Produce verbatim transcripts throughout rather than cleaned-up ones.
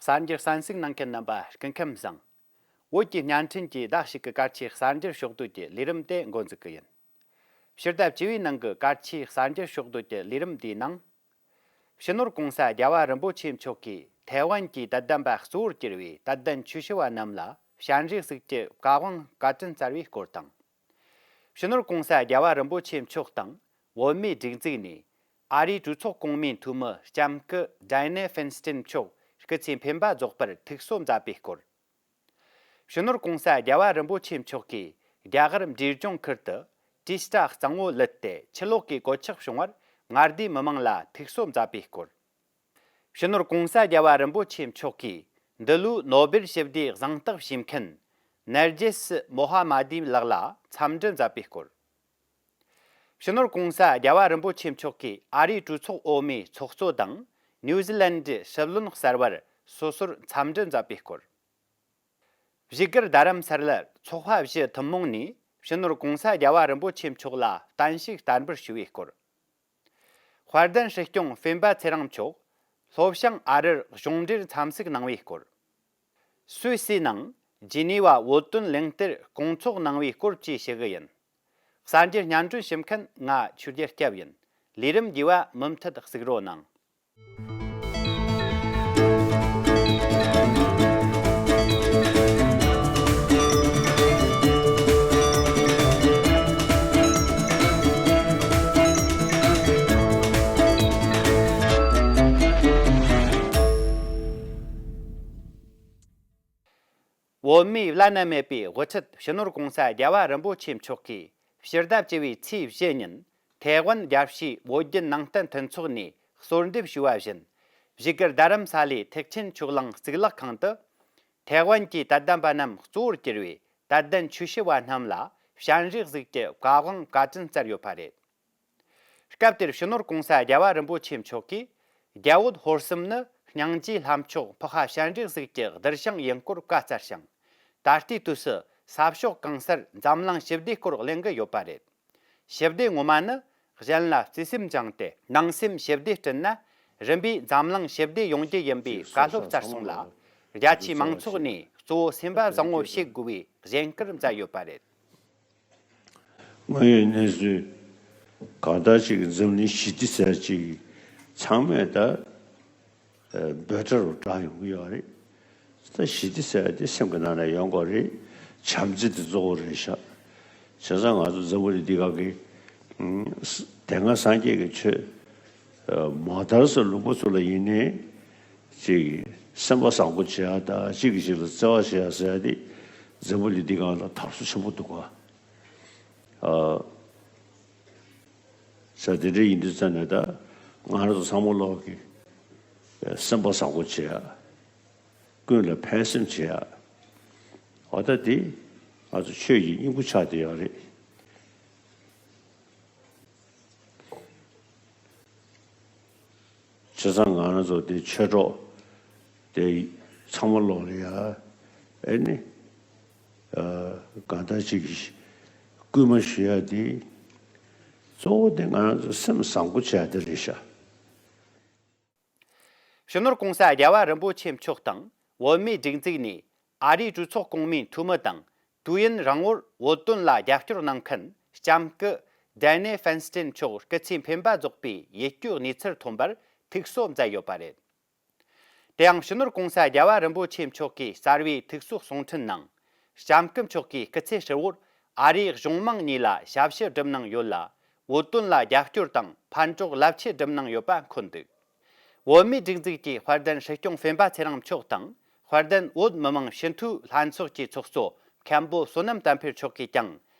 གསར་འགྱུར་གསན་གཟིགས་གནང་མཁན་རྣམ་པ་སྐུ་ཁམས་བཟང་། བོད་ཀྱི་བརྙན་འཕྲིན་གྱི་ཟླ་གཅིག་གི་གལ་ཆེའི་གསར་འགྱུར་ཕྱོགས་བསྡུས་ཀྱི་ལས་རིམ་དེ་འགོ་འཛུགས་ཀྱི་ཡིན། ཕྱི་ཟླ་བཅུ་བའི་ནང་གི་གལ་ཆེའི་གསར་འགྱུར་ཕྱོགས་བསྡུས་ཀྱི་ལས་རིམ་འདིའི་ནང་། སྤྱི་ནོར་གོང་ས་རྒྱལ་བ་རིན་པོ་ཆེ་མཆོག་གིས་ཐའེ་ཝན་གྱི་དད་ལྡན་པ་གཙོ་བོར་གྱུར་བའི་དད་ལྡན་ཆོས་ཞུ་བ་རྣམས་ལ་སྤྱན་རས་གཟིགས་ཀྱི་བཀའ་དབང་བཀའ་དྲིན་སྩལ་བའི་སྐོར་དང་། སྤྱི་ནོར་གོང་ས་རྒྱལ་བ་རིན་པོ་ཆེ་མཆོག་དང་བོད་མིའི་སྒྲིག་འཛུགས་ནས་ཨ་རིའི་གྲོས་ཚོགས་གོང་མའི་འཐུས་མི་ལྕམ་སྐུ་ཌའེ་ནེ་ཧྥིན་སྟིན་མཆོག་སྐུ་ཚེ་འཕེན་པ་རྫོགས་པར་ཐུགས་གསོ་མཛད་པའི་སྐོར། སྤྱི་ནོར་གོང་ས་རྒྱལ་བ་རིན་པོ་ཆེ་མཆོག་གིས་རྒྱ་གར་འབྲས་ལྗོངས་ཁུལ་དུ་དྲིལ་བསྒྲགས་གཙང་བོ་བླུད་དེ་ཆུ་ལོག་གི་གོད་ཆག་བྱུང་བར་མངའ་སྡེའི་མི་མང་ལ་ཐུགས་གསོ་མཛད་པའི་སྐོར། སྤྱི་ནོར་གོང་ས་རྒྱལ་བ་རིན་པོ་ཆེ་མཆོག་གིས་འདི་ལོའི་ནོ་སྦེལ་ཞི་བདེའི་གཟེངས་རྟགས་ཞུས་མཁན་ནར་ཇེས་མོ་ཧ་མ་དི་ལགས་ལ་འཚམས་འདྲི་མཛད་པའི་སྐོར། སྤྱི་ནོར་གོང་ས་རྒྱལ་བ་རིན་པོ་ཆེ་མཆོག་གིས་ཨ་རིའི་གྲོས་ཚོགས་འོག་མའི་ཚོགས་གཙོ་དང་ནིའུ་ཛི་ལན་ཌི་སྲིད་བློན་གསར་པར་སོ་སོར་འཚམས་འདྲི་མཛད་པའི་སྐོར། བཞུགས་སྒར་རྡ་རམ་ས་ལར་ཚོགས་པ་བཞི་ཐུན་མོང་ནས་སྤྱི་ནོར་གོང་ས་རྒྱལ་བ་རིན་པོ་ཆེ་མཆོག་ལ་བརྟན་བཞུགས་བསྟར་འབུལ་ཞུ་བའི་སྐོར། དཔལ་ལྡན་སྲིད་སྐྱོང་སྤེན་པ་ཚེ་རིང་མཆོག་ལྷོ་བྱང་ཨ་རིར་གཞུང་འབྲེལ་འཚམས་གཟིགས་གནང་བའི་སྐོར། སུད་སིའི་ནང་ཇི་ནི་ཝ་བོད་དོན་གླེང་སྟེགས་སྐོང་ཚོགས་གནང་བའི་སྐོར་བཅས་ཞུ་གི་ཡིན། གསར་འགྱུར་སྙན་སྒྲོན་ཞུ་མཁན་ང་ཆོས་རྒྱལ་སྐྱབས་ཡིན། ལས་རིམ་རྒྱས་པ་མུ་མཐུད་གཟིགས་རོགས་གནང་། བོད་མིའི་བླ་ན་མེད་པའི་དབུ་ཁྲིད་སྤྱི་ནོར་གོང་ས་རྒྱལ་བ་རིན་པོ་ཆེ་མཆོག་གིས་ཕྱི་ཟླ་བཅུ་བའི་ཚེས་བཞི་ཉིན་ཐའེ་ཝན་རྒྱལ་སྤྱིའི་བོད་བརྒྱུད་ནང་བསྟན་མཐུན་ཚོགས་ནས་གསོལ་འདེབས་ཞུས་པ་བཞིན། བཞུགས་སྒར་རྡ་རམ་ས་ལའི་ཐེག་ཆེན་ཆོས་གླིང་གཙུག་ལག་ཁང་དུ། ཐའེ་ཝན་གྱི་དད་ལྡན་པ་རྣམས་གཙོ་བོར་གྱུར་བའི་དད་ལྡན་ཆོས་ཞུ་བ་རྣམས་ལ་སྤྱན་རས་གཟིགས་ཀྱི་བཀའ་དབང་བཀའ་དྲིན་སྩལ་ཡོད་པ་རེད། སྐབས་དེར་སྤྱི་ནོར་གོང་ས་རྒྱལ་བ་རིན་པོ་ཆེ་མཆོག་གིས་རྒྱ་བོད་ཧོར་གསུམ་ནི་སྙིང་རྗེའི་ལྷ་མཆོག་འཕགས་པ་སྤྱན་རས་གཟིགས་ཀྱི་གདུལ་ཞིང་ཡིན་སྐོར་བཀའ་སྩལ་ཞིང་། ད་ལྟའི་དུས་སུ་ས་ཕྱོགས་གང་སར་འཛམ་གླིང་ཞི་བདེའི་སྐོར་གླེང་གི་ཡོད་པ་རེད། ཞི་བདེ་ངོ་མ་ནི་གཞན་ལ་བརྩེ་སེམས་སྦྱངས་ཏེ་ནང་སེམས་ཞི་བདེ་བསྐྲུན་ན་རིམ་པས་འཛམ་གླིང་ཞི་བདེ་ཡོང་རྒྱུ་ཡིན་པའི་བཀའ་སློབ་སྩལ་སོང་ལ། རྒྱ་ཆེའི་མང་ཚོགས་ནས་གཙོ་བོ་སེམས་པ་བཟང་བོ་བྱེད་དགོས་པའི་གཞེན་སྐུལ་མཛད་ཡོད་པ་རེད། དངོས་ཡོད་གནས་ཚུལ་གང་ལྟར་ཅིག་འཛམ་གླིང་ཞི་བདེ་ཟེར་ཅིག་ཚང་མས་ད་འབོད་སྒྲ་རུ་བསྒྲགས་ཡོང་གི་ཡོད་རེད། ད་ཞི་བདེ་ཟེར་དེ་སེམས་ཀྱི་ནང་ནས་ཡོང་དགོས་རེད། བྱམས་བརྩེ་དེ་གཙོ་བོ་རེད་ཤག་བྱས་ཙང་ང་ཚོ་འཛམ་བུ་གླིང་འདི་ག་གི་དེ་སྔ་སངས་རྒྱས་ཀྱི་ཆོས་མ་དར་སོ་ལུང་པ་ཚོ་ལ་ཡིན་ནའི་ཅིག་སེམས་པ་བཟང་པོ་བྱེད་ཡ་ད་གཅིག་གིས་གཅིག་ལ་བརྩེ་བ་བྱེད་ཡ་ཟེར་ཡ་དེ་འཛམ་བུ་གླིང་འདི་ག་ལ་དར་སོ་ཆེན་པོ་འདུག་ག་ས་དེ་འདྲ་ཡིན་དུས་ཙང་ནས་ད་ང་རང་ཚོ་ཚང་མ་ལོག་གི་སེམས་པ་བཟང་པོ་བྱེད་ཡ། ཀུན་ལ་ཕན་སེམས་བྱེད་ཡ། འོ་ད་དེ་ང་ཚོ་ཆོས་ཀྱི་སྙིང་པོ་ཆགས་བསྡད་ཡོད་རེད། བྱས་ཙང་ང་རང་ཚོ་དེ་ཆོས་གྲོགས་དེ་ཚང་མ་ལོག་ལ་ཡ་ཨེ་ནི་གང་ལྟར་ཅིག་སྐུལ་མ་ཞུ་ཡ་དེ་གཙོ་བོ་དེ་ང་རང་ཚོ་སེམས་བཟང་པོ་བྱེད་ཡ་དེ་རེད་ཤག་སྤྱི་ནོར་གོང་ས་རྒྱལ་བ་རིན་པོ་ཆེ་མཆོག་དང་བོད་མིའི་སྒྲིག་འཛུགས་ནས་ཨ་རིའི་གྲོས་ཚོགས་གོང་མའི་འཐུས་མི་དང་དུས་ཡུན་རིང་བོར་བོད་དོན་ལ་རྒྱབ་སྐྱོར་གནང་མཁན་ལྕམ་སྐུ་ཌེ་ནེ་ཧྥན་སྟིན་མཆོག་སྐུ་ཚེ་འཕེན་པ་རྫོགས་པའི་ཡིད་སྐྱོའི་གནས་ཚུལ་ཐོན་པར་ཐུགས་གསོ་མཛད་ཡོད་པ་རེད། དེ་ཡང་སྤྱི་ནོར་གོང་ས་རྒྱལ་བ་རིན་པོ་ཆེ་མཆོག་གིས་གསར་བའི་ཐུགས་གསོ་གསུང་འཕྲིན་ནང་། ལྕམ་སྐུ་མཆོག་གིས་སྐུ་ཚེ་ཧྲིལ་བོར་ཨ་རིའི་གཞུང་མང་གཉིས་ལ་ཞབས་ཕྱི་བསྒྲུབས་གནང་ཡོད་ལ། བོད་དོན་ལ་རྒྱབ་སྐྱོར་དང་ཕན་གྲོགས་རླབས་ཆེ་བསྒྲུབས་གནང་ཡོད་པ་འཁོད་འདུག་བོད་མིའི་སྒྲིག་འཛུགས་ཀྱི་དཔལ་ལྡན་སྲིད་སྐྱོང་སྤེན་པ་ཚེ་རིང་མཆོག་དང་དཔལ་ལྡན་བོད་མི་མང་སྤྱི་འཐུས་ལྷན་ཚོགས་ཀྱི་ཚོགས་གཙོ་མཁན་པོ་བསོད་ནམས་བསྟན་འཕེལ་མཆོག་གིས་ཀྱང་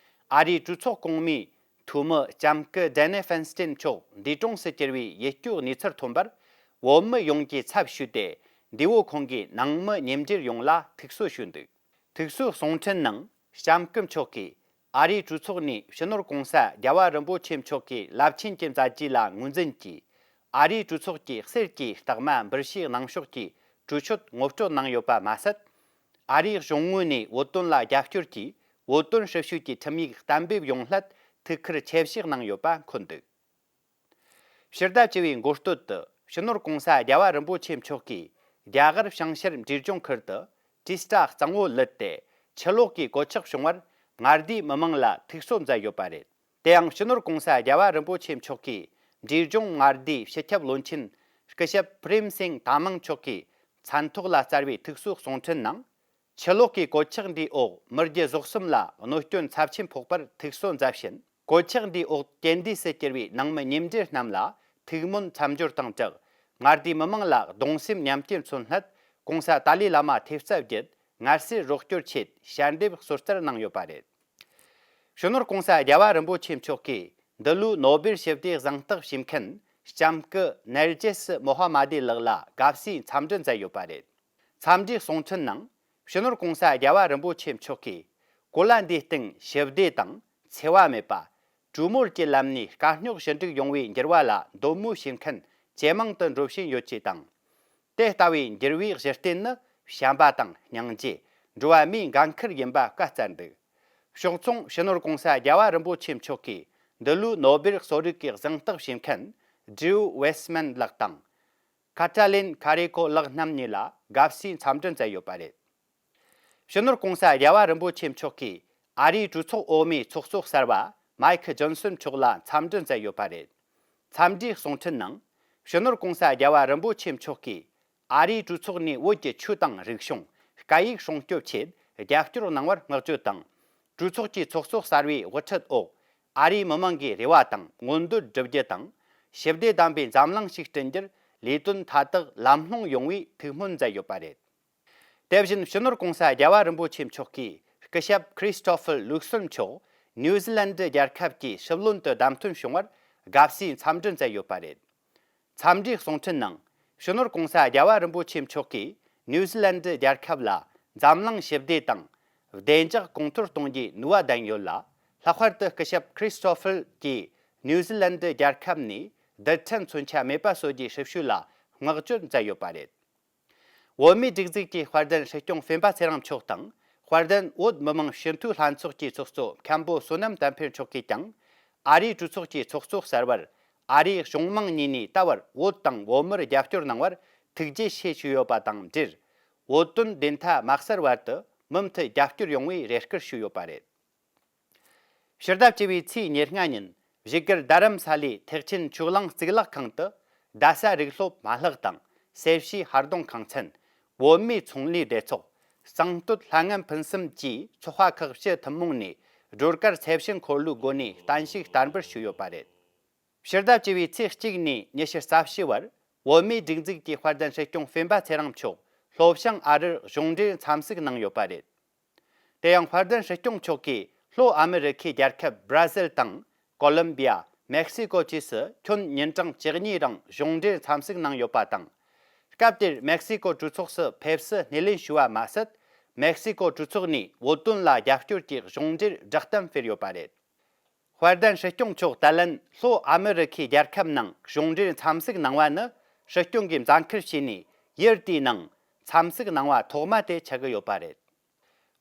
ཨ་རིའི་གྲོས་ཚོགས་གོང་མའི་འཐུས་མི་ལྕམ་སྐུ་ཌེ་ནེ་ཧྥན་སྟིན་མཆོག་འདས་གྲོངས་སུ་གྱུར་བའི་ཡིད་སྐྱོའི་གནས་ཚུལ་ཐོན་པར་བོད་མི་ཡོངས་ཀྱི་ཚབ་ཞུས་ཏེ་འདས་པོ་ཁོང་གི་ནང་མི་ཉེ་འབྲེལ་ཡོངས་ལ་ཐུགས་གསོ་ཞུས་འདུག་ཐུགས་གསོའི་གསུང་འཕྲིན་ནང་ལྕམ་སྐུ་མཆོག་གིས་ཨ་རིའི་གྲོས་ཚོགས་ནས་སྤྱི་ནོར་གོང་ས་རྒྱལ་བ་རིན་པོ་ཆེ་མཆོག་གི་རླབས་ཆེན་གྱི་མཛད་རྗེས་ལ་ངོས་འཛིན་གྱིས་ཨ་རིའི་གྲོས་ཚོགས་ཀྱི་གསེར་གྱི་རྟགས་མ་འབུལ་བཞེས་གནང་ཕྱོགས་ཀྱི་གྲོས་ཆོད་ངོ་སྤྲོད་གནང་ཡོད་པ་མ་ཟད། ཨ་རིའི་གཞུང་ངོས་ནས་བོད་དོན་ལ་རྒྱབ་སྐྱོར་གྱིས་བོད་དོན་ཧྲིལ་ཤོས་ཀྱི་ཁྲིམས་ཡིག་གཏན་འབེབས་ཡོང་སླད་ཐུགས་ཁུར་ཆེ་བཞེས་གནང་ཡོད་པ་འཁོད་འདུག་ཕྱི་ཟླ་བཅུ་བའི་འགོ་སྟོད་དུ་སྤྱི་ནོར་གོང་ས་རྒྱལ་བ་རིན་པོ་ཆེ་མཆོག་གིས་ རྒྱ་གར་བྱང་ཤར་འབྲས་ལྗོངས་ཁུལ་དུ་དྲིལ་བསྒྲགས་གཙང་བོ་ལུད་དེ་ཆུ་ལོག་གི་གོད་ཆག་བྱུང་བར་མངའ་སྡེའི་མི་མང་ལ་ཐུགས་གསོ་མཛད་ཡོད་པ་རེད། དེ་ཡང་སྤྱི་ནོར་གོང་ས་རྒྱལ་བ་རིན་པོ་ཆེ་མཆོག་གིས་འབྲས་ལྗོངས་མངའ་སྡེའི་སྤྱི་ཁྱབ་བློན་ཆེན་སྐུ་ཞབས་པྲེམ་སིང་ཐ་མང་མཆོག་གི་མཚན་ཐོག་ལ་བསྩལ་བའི་ཐུགས་གསོའི་གསུང་འཕྲིན་ནང་། ཆུ་ལོག་གི་གོད་ཆག་འདིའི་འོག་མི་རྒྱུ་ཟོག་གསུམ་ལ་གནོད་སྐྱོན་ཚབས་ཆེན་ཕོག་པར་ཐུགས་གསོ་མཛད་བཞིན། གོད་ཆག་འདིའི་འོག་རྐྱེན་འདས་སུ་གྱུར་བའི་ནང་མི་ཉེ་འབྲེལ་རྣམས་ལ་ཐུགས་སྨོན་མཚམས་སྦྱོར་དང་སྦྲགས། མངའ་སྡེའི་མི་མང་ལ་གདུང་སེམས་མཉམ་སྐྱེད་མཚོན་སླད་གོང་ས་ཏཱ་ལའི་བླ་མ་ཐེབས་རྩ་བརྒྱད་སྔར་སྲས་རོགས་སྐྱོར་ཆེད་ཞལ་འདེབས་གསོལ་ལྟར་གནང་ཡོད་པ་རེད། སྤྱི་ནོར་གོང་ས་རྒྱལ་བ་རིན་པོ་ཆེ་མཆོག་གིས་འདི་ལོའི་ནོ་སྦེལ་ཞི་བདེའི་གཟེངས་རྟགས་བྱིན་མཁན་ལྕམ་སྐུ་ནར་ཇེ་སི་མོ་ཧ་མ་དེ་ལགས་ལ་དགའ་བསུའི་འཚམས་འདྲི་མཛད་ཡོད་པ་རེད། འཚམས་འདྲིའི་གསུང་འཕྲིན་ནང་། སྤྱི་ནོར་གོང་ས་རྒྱལ་བ་རིན་པོ་ཆེ་མཆོག་གིས་གོ་ལ་འདིའི་སྟེང་ཞི་བདེ་དང་འཚེ་བ་མེད་པ། གྲོས་མོལ་གྱི་ལམ་ནས་དཀའ་རྙོག་ཞི་འགྲིག་ཡོང་བའི་འགྱུར་བ་ལ་འདོད་མོས་བྱེད་མཁན་ཇེ་མང་དུ་འགྲོ་བཞིན་ཡོད་ཅེས་དང་། དེ་ལྟ་བུའི་འགྱུར་བའི་གཞི་རྟེན་ནི་བྱམས་པ་དང་སྙིང་རྗེ། འགྲོ་བ་མིའི་འགན་འཁུར་ཡིན་པ་བཀའ་སྩལ་འདུག་ཕྱོགས་མཚུངས་སྤྱི་ནོར་གོང་ས་རྒྱལ་བ་རིན་པོ་ཆེ་མཆོག་གིས་འདི་ལོའི་ནོ་སྦེལ་གསོ་རིག་གི་གཟེངས་རྟགས་བྱིན་མཁན་ཌིའུ་ཝེས་མན་ལགས་དང་། ཁ་ཏྲ་ལིན་ཁ་རེ་ཀོ་ལགས་རྣམ་གཉིས་ལ་དགའ་བསུའི་འཚམས་འདྲི་མཛད་ཡོད་པ་རེད། སྤྱི་ནོར་གོང་ས་རྒྱལ་བ་རིན་པོ་ཆེ་མཆོག་གིས་ཨ་རིའི་གྲོས་ཚོགས་འོག་མའི་ཚོགས་གཙོ་གསར་བ་མཱིག་ཇོན་སོན་མཆོག་ལ་འཚམས་འདྲི་མཛད་ཡོད་པ་རེད། འཚམས་འདྲིའི་གསུང་འཕྲིན་ནང་། སྤྱི་ནོར་གོང་ས་རྒྱལ་བ་རིན་པོ་ཆེ་མཆོག་གིས་ཨ་རིའི་གྲོས་ཚོགས་ནས་བོད་ཀྱི་ཆོས་དང་རིག་གཞུང་། སྐད་ཡིག་སྲུང་སྐྱོབ་ཆེད་རྒྱབ་སྐྱོར་གནང་བར་བསྔགས་བརྗོད་དང་། གྲོས་ཚོགས་ཀྱི་ཚོགས་གཙོ་གསར་བའི་དབུ་ཁྲིད་འོག་ཨ་རིའི་མི་མང་གི་རེ་བ་དང་མངོན་འདོད་བསྒྲུབ་རྒྱུ་དང་། ཞི་བདེ་ལྡན་པའི་འཛམ་གླིང་ཞིག་བསྐྲུན་རྒྱུར་ལས་དོན་མཐའ་དག་ལམ་ལྷོང་ཡོང་བའི་ཐུགས་སྨོན་མཛད་ཡོད་པ་རེད། དེ་བཞིན་སྤྱི་ནོར་གོང་ས་རྒྱལ་བ་རིན་པོ་ཆེ་མཆོག་གིས་སྐུ་ཞབས་ཁྲིས་ཏོ་ཕར་ལུག་སོན་མཆོག་ནིའུ་ཟི་ལན་ཌི་རྒྱལ་ཁབ་ཀྱི་སྲིད་བློན་དུ་བདམས་ཐོན་བྱུང་བར་དགའ་བསུའི་འཚམས་འདྲི་མཛད་ཡོད་པ་རེད། འཚམས་འདྲིའི་གསུང་འཕྲིན་ནང་། སྤྱི་ནོར་གོང་ས་རྒྱལ་བ་རིན་པོ་ཆེ་མཆོག་གིས་ནིའུ་ཟི་ལན་ཌི་རྒྱལ་ཁབ་ལ་འཛམ་གླིང་ཞི་བདེ་དང་། བདེ་འཇགས་གོང་མཐོར་གཏོང་རྒྱུའི་ནུས་པ་ལྡན་ཡོད་ལ། ལྷག་པར་དུ་སྐུ་ཞབས་ཁྲིས་ཏོ་ཕར་གྱིས་ནིའུ་ཟི་ལན་ཌི་རྒྱལ་ཁབ་ནས་རྡུལ་ཕྲན་མཚོན་ཆ་མེད་པ་བཟོ་རྒྱུའི་སྲི་ཞུ་ལ་བསྔགས་བརྗོད་མཛད་ཡོད་པ་རེད། བོད་མིའི་སྒྲིག་འཛུགས་ཀྱི་དཔལ་ལྡན་སྲིད་སྐྱོང་སྤེན་པ་ཚེ་རིང་མཆོག་དང་། དཔལ་ལྡན་བོད་མི་མང་སྤྱི་འཐུས་ལྷན་ཚོགས་ཀྱི་ཚོགས་གཙོ་མཁན་པོ་བསོད་ནམས་བསྟན་འཕེལ་མཆོག་གིས་ཀྱང་། ཨ་རིའི་གྲོས་ཚོགས་ཀྱི་ཚོགས་གཙོ་གསར་བར་ཨ་རིའི་གཞུང་མང་གཉིས་ནས་ད་བར་བོད་དང་བོད་མིར་རྒྱབ་སྐྱོར་གནང་བར་ཐུགས་རྗེ་ཆེ་ཞུས་ཡོད་པ་དང་འབྲེལ། བོད་དོན་བདེན་མཐའ་མ་གསལ་བར་དུ་མུ་མཐུད་རྒྱབ་སྐྱོར་ཡོང་བའི་རེ་སྐུལ་ཞུས་ཡོད་པ་རེད། ཕྱི་ཟླ་བཅུ་བའི་ཚེས་ཉེར་ལྔ་ཉིན་བཞུགས་སྒར་རྡ་རམ་ས་ལའི་ཐེག་ཆེན་ཆོས་གླིང་གཙུག་ལག་ཁང་དུ་རྡ་ས་རིགས་སློབ་མ་ལག་དང་སེར་བྱེས་ཧར་གདོང་ཁང་ཚན། བོད་མིའི་ཚོང་ལས་སྡེ་ཚོགས། གཙང་སྟོད་ལྷ་ངན་ཕུན་སུམ་བཅས་ཚོགས་པ་ཁག་བཞི་ཐུན་མོང་ནས་སྒྲོལ་དཀར་ཚེ་བྱིན་འཁོར་ལོའི་སྒོ་ནས་བརྟན་བཞུགས་བསྟར་འབུལ་ཞུས་ཡོད་པ་རེད། ཕྱི་ཟླ་བཅུ་བའི་ཚེས་གཅིག་ནས་ཉི་ཤུ་རྩ་བཞི་བར་བོད་མིའི་སྒྲིག་འཛུགས་ཀྱི་དཔལ་ལྡན་སྲིད་སྐྱོང་སྤེན་པ་ཚེ་རིང་མཆོག་ལྷོ་བྱང་ཨ་རིར་གཞུང་འབྲེལ་འཚམས་གཟིགས་གནང་ཡོད་པ་རེད། དེ་ཡང་དཔལ་ལྡན་སྲིད་སྐྱོང་མཆོག་གིས་ལྷོ་ཨ་མི་རི་ཁའི་རྒྱལ་ཁབ་བྷྲ་ཟིལ་དང་ཀོ་ལོམ་བི་ཡ། མེག་སི་ཀོ་བཅས་སུ་ཁྱོན་ཉིན་གྲངས་བཅུ་གཉིས་རིང་གཞུང་འབྲེལ་འཚམས་གཟིགས་གནང་ཡོད་པ་དང་། སྐབས་དེར་མེག་སི་ཀོ་གྲོས་ཚོགས་སུ་ཕེབས་བསུ་སྣེ་ལེན་ཞུས་པ་མ་ཟད། མེག་སི་ཀོ་གྲོས་ཚོགས་ནས་བོད་དོན་ལ་རྒྱབ་སྐྱོར་གྱི་གཞུང་འབྲེལ་བསྒྲགས་གཏམ་སྤེལ་ཡོད་པ་རེད། དཔལ་ལྡན་སྲིད་སྐྱོང་མཆོག་ད་ལན་ལྷོ་ཨ་མི་རི་ཁའི་རྒྱལ་ཁབ་ནང་གཞུང་འབྲེལ་འཚམས་གཟིགས་གནང་བ་ནི་སྲིད་སྐྱོང་གིས་མཛད་འཁུར་བྱས་ནས་ཡུལ་དེའི་ནང་འཚམས་གཟིགས་གནང་བ་ཐོག་མ་དེ་ཆགས་ཀྱི་ཡོད་པ་རེད།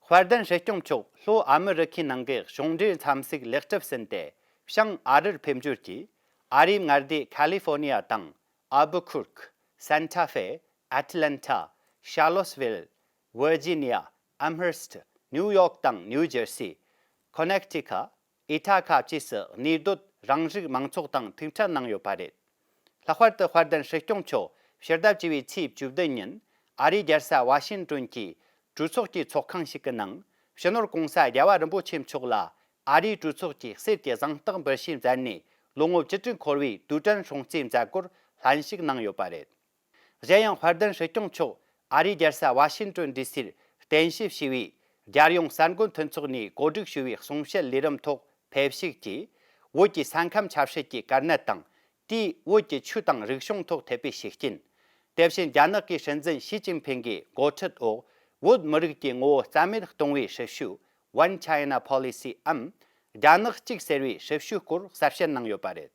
དཔལ་ལྡན་སྲིད་སྐྱོང་མཆོག་ལྷོ་ཨ་མི་རི་ཁའི་ནང་གི་གཞུང་འབྲེལ་འཚམས་གཟིགས་ལེགས་གྲུབ་ཟིན་ཏེ་བྱང་ཨ་རིར་ཕེབས་འབྱོར་གྱིས་ཨ་རིའི་མངའ་སྡེ་ཁ་ལི་ཧྥོ་ནི་ཡ་དང་། ཨལ་བུ་ཁུར་ཁི། སན་ཊ་ཧྥེ། ཨེ་ཊི་ལན་ཊ། ཤར་ལོ་སི་ཝིལ། ཝར་ཇི་ནི་ཡ། ཨམ་ཧར་སི་ཊི། ནིའུ་ཡོག་དང་ནིའུ་ཇར་སི། ཁོ་ནེག་ཊི་ཁ། ཨི་ཐ་ཁ་བཅས་སུ་གནས་སྡོད་རང་རིགས་མང་ཚོགས་དང་ཐུག་འཕྲད་གནང་ཡོད་པ་རེད། ལྷག་པར་དུ་དཔལ་ལྡན་སྲིད་སྐྱོང་མཆོག་ཕྱི་ཟླ་བཅུ་བའི་ཚེས་བཅུ་བདུན་ཉིན་ཨ་རིའི་རྒྱལ་ས་ཝ་ཤིང་ཏོན་གྱི་གྲོས་ཚོགས་ཀྱི་ཚོགས་ཁང་ཞིག་གི་ནང་སྤྱི་ནོར་གོང་ས་རྒྱལ་བ་རིན་པོ་ཆེ་མཆོག་ལ་ཨ་རིའི་གྲོས་ཚོགས་ཀྱི་གསེར་གྱི་གཟེངས་རྟགས་འབུལ་བཞེས་མཛད་ནས་ལོ་ངོ་བཅུ་དྲུག་འཁོར་བའི་དུས་དྲན་སྲུང་བརྩིའི་མཛད་སྒོར་ལྷན་ཞུགས་གནང་ཡོད་པ་རེད། གཞན་ཡང་དཔལ་ལྡན་སྲིད་སྐྱོང་མཆོག་ཨ་རིའི་རྒྱལ་ས་ཝ་ཤིང་ཏོན་ཌི་སིར་རྟེན་གཞི་བྱས་པའི་རྒྱལ་ཡོངས་གསར་འགོད་མཐུན་ཚོགས་ནས་གོ་སྒྲིག་ཞུས་པའི་གསུང་བཤད་ལས་རིམ་ཐོག་ཕེབས་བཞུགས་ཀྱིས་བོད་ཀྱི་ས་ཁམས་ཆབ་སྲིད་ཀྱི་དཀའ་གནད་དང་། དེས་བོད་ཀྱི་ཆོས་དང་རིག་གཞུང་ཐོག་ཐེབས་པའི་ཤུགས་རྐྱེན། དེ་བཞིན་རྒྱ་ནག་གིས་སྲིད་འཛིན་ཞི་ཅིན་ཕིང་གི་འགོ་ཁྲིད་འོག་བོད་མི་རིགས་ཀྱི་ངོ་བོ་རྩ་མེད་གཏོང་བའི་སྲིད་བྱུས་One China Policy འམ། རྒྱ་ནག་གཅིག་ཟེར་བའི་སྲིད་བྱུས་སྐོར་གསལ་བཤད་གནང་ཡོད་པ་རེད།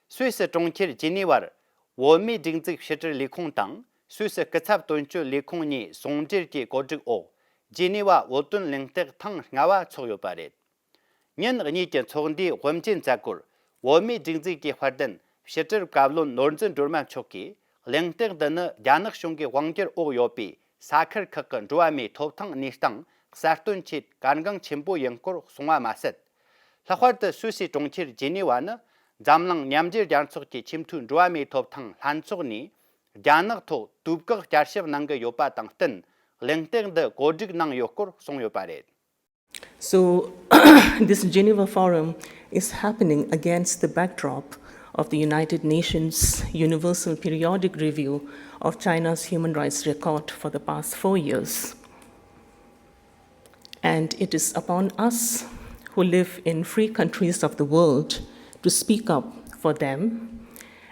སུད་སི་གྲོང་ཁྱེར་ཇི་ནི་ཝར་བོད་མིའི་སྒྲིག་འཛུགས་ཕྱི་དྲིལ་ལས་ཁུངས་དང་སུད་སི་སྐུ་ཚབ་དོན་གཅོད་ལས་ཁུངས་གཉིས་ཟུང་འབྲེལ་གྱི་གོ་སྒྲིག་འོག་ཇི་ནི་ཝ་བོད་དོན་གླེང་སྟེགས་ཐེངས་ལྔ་བ་འཚོགས་ཡོད་པ་རེད། ཉིན་གཉིས་ཀྱི་ཚོགས་འདུའི་དབུ་འབྱེད་མཛད་སྒོར་བོད་མིའི་སྒྲིག་འཛུགས་ཀྱི་དཔལ་ལྡན་ཕྱི་དྲིལ་བཀའ་བློན་ནོར་འཛིན་སྒྲོལ་མ་མཆོག་གིས་ གླེང་སྟེགས་འདི་ནི་རྒྱ་ནག་གཞུང་གི་དབང་སྒྱུར་འོག་ཡོད་པའི་ས་ཁུལ་ཁག་གི་འགྲོ་བ་མིའི་ཐོབ་ཐང་གནས་སྟངས་གསལ་སྟོན་ཆེད་གལ་འགངས་ཆེན་པོ་ཡིན་སྐོར་གསུངས་པ་མ་ཟད། ལྷག་པར་དུ་སུད་སི་གྲོང་ཁྱེར་ཇི་ནི་ཝ་ནི་འཛམ་གླིང་མཉམ་འབྲེལ་རྒྱལ་ཚོགས་ཀྱི་ཆེས་མཐོའི་འགྲོ་བ་མིའི་ཐོབ་ཐང་ལྷན་ཚོགས་ནས་རྒྱ་ནག་ཐོག་དུས་བཀག་བསྐྱར་ཞིབ་གནང་གི་ཡོད་པ་དང་བསྟུན། གླེང་སྟེགས་འདི་གོ་སྒྲིག་གནང་ཡོད་སྐོར་གསུངས་ཡོད་པ་རེད། So, this Geneva Forum is happening against the backdrop of the United Nations Universal Periodic Review of China's human rights record for the past four years. And it is upon us who live in free countries of the world to speak up for them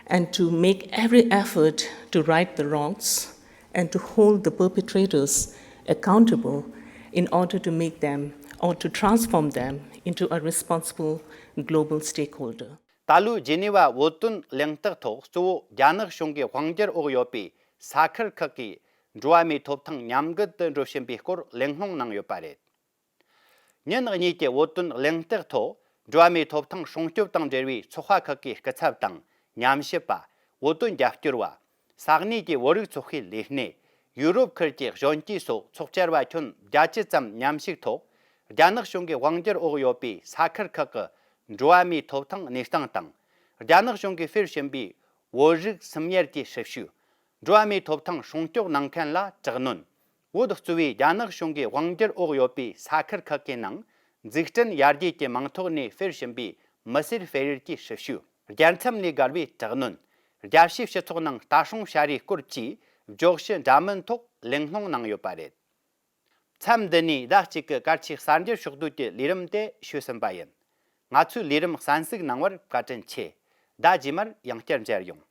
and to make every effort to right the wrongs and to hold the perpetrators accountable in order to make them or to transform them into a responsible global stakeholder. ད་ལོའི་ཇི་ནི་ཝ་བོད་དོན་གླེང་སྟེགས་ཐོག་གཙོ་བོ་རྒྱ་ནག་གཞུང་གི་དབང་སྒྱུར་འོག་ཡོད་པའི་ས་ཁུལ་ཁག་གི་འགྲོ་བ་མིའི་ཐོབ་ཐང་ཉམས་རྒུད་དུ་འགྲོ་བཞིན་པའི་སྐོར་གླེང་སློང་གནང་ཡོད་པ་རེད། ཉིན་གཉིས་ཀྱི་བོད་དོན་གླེང་སྟེགས་ཐོག་འགྲོ་བ་མིའི་ཐོབ་ཐང་སྲུང་སྐྱོབ་དང་འབྲེལ་བའི་ཚོགས་པ་ཁག་གི་སྐུ་ཚབ་དང་ཉམས་ཞིབ་པ། བོད་དོན་རྒྱབ་སྐྱོར་བ། ས་གནས་ཀྱི་བོད་རིགས་ཚོགས་པའི་ལས་སྣེ། ཡུ་རོབ་ཁུལ་གྱི་གཞོན་སྐྱེས་སོགས་ཚོགས་བཅར་བ་ཁྱོན་བརྒྱད་ཅུ་ཙམ་མཉམ་ཞུགས་ཐོག་རྒྱ་ནག་གཞུང་གི་དབང་སྒྱུར་འོག་ཡོད་པའི་ས་ཁུལ་ཁག་གི་འགྲོ་བ་མིའི་ཐོབ་ཐང་གནས་སྟངས་དང་། རྒྱ་ནག་གཞུང་གིས་སྤེལ་བཞིན་པའི་བོད་རིགས་སུམ་ཉར་གྱི་སྲི་ཞུ། འགྲོ་བ་མིའི་ཐོབ་ཐང་སྲུང་སྐྱོབ་གནང་མཁན་ལ་དྲག་གནོན། བོད་གཙོས་པའི་རྒྱ་ནག་གཞུང་གི་དབང་སྒྱུར་འོག་ཡོད་པའི་ས་ཁུལ་ཁག་གི་ནང་འཛུགས་སྐྲུན་ཡར་རྒྱས་ཀྱི་མིང་ཐོག་ནས་སྤེལ་བཞིན་པའི་མི་སེར་སྤེལ་ཡུལ་གྱི་སྲི་ཞུ། རྒྱལ་མཚམས་ལས་བརྒལ་བའི་དྲག་གནོན། རྒྱལ་སྤྱིའི་སྤྱི་ཚོགས་ནང་ལྟ་སྲུང་བྱ་རེས་སྐོར་བཅས་བརྗོད་གཞི་འདྲ་མིན་ཐོག་གླེང་སློང་གནང་ཡོད་པ་རེད། མཚམས་འདི་ནས་ཟླ་གཅིག་གི་གལ་ཆེའི་གསར་འགྱུར་ཕྱོགས་བསྡུས་ཀྱི་ལས་རིམ་དེ་ཞུས་ཟིན་པ་ཡིན། ང་ཚོའི་ལས་རིམ་གསན་གཟིགས་གནང་བར་བཀའ་དྲིན་ཆེ། ཟླ་རྗེས་མར་ཡང་བསྐྱར་མཇལ་ཡོང་།